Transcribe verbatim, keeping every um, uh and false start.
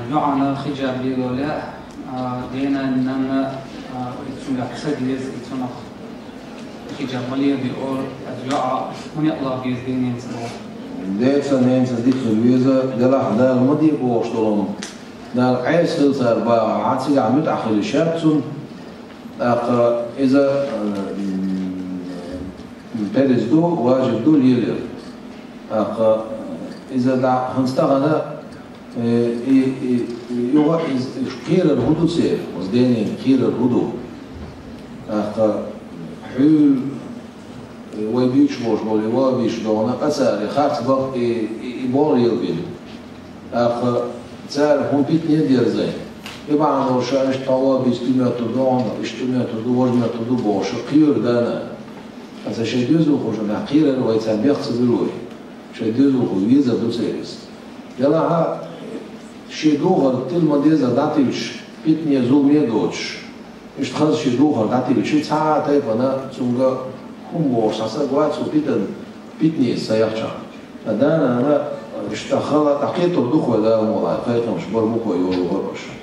ЙоӀана хиджаб лело лаьа, а, дена, нанна, а, цуьнгахь ца деза, и цунах хиджаб ма леладе олу, аса йоӀа хӀунда а лоха беза дененца боху. Деца, ненца дицлур веза, делахь Дала ма де бохуш долу хӀума. Дала Ӏеса хила цара бахахь, цигахь муьтӀахь хила шаьц цунна. ТӀаккха иза, м, перез ду, важиб ду лелор. ТӀаккха иза дӀа хӀинца тахана, э, и, и, и юха иза, иза кхерар хӀун ду церан, оцу денийн кхерар хӀун ду? ТӀаккха хьуьл, э, вай буьйцуш болуш болу, и ван буьйцуш догӀна, къа цара и харц бакъ, и, и, и болу лелабелла. ТӀаккха цара хӀун питане дерзай? И бахьана долуш ша иштта тхьо ван буьйцу тӀе моьттур ду хьуна, иштта тӀе моьттур ду, важа моьттур ду бохуш, кхоьру дана. Аса шайн доьзалхошна кхерар вай царна бех ца буьллу вай. Шайн доьзалхо везар ду церан иза. Делахь а, шен духар тилма деза дӀатилча, питане, зуламе а доцуш, иштта хаза шен духар дӀатилча, цхьа а тайпана цуьнга хӀума бохуш цхьа стаг вац цу питан-, питанеца ца яхчахь. Ткъа да-нана иштта хала дӀакхетар ду-кх вай, Дала мукъалахь, кхайкхамаш бар бу-кх вай йолу гӀо аша.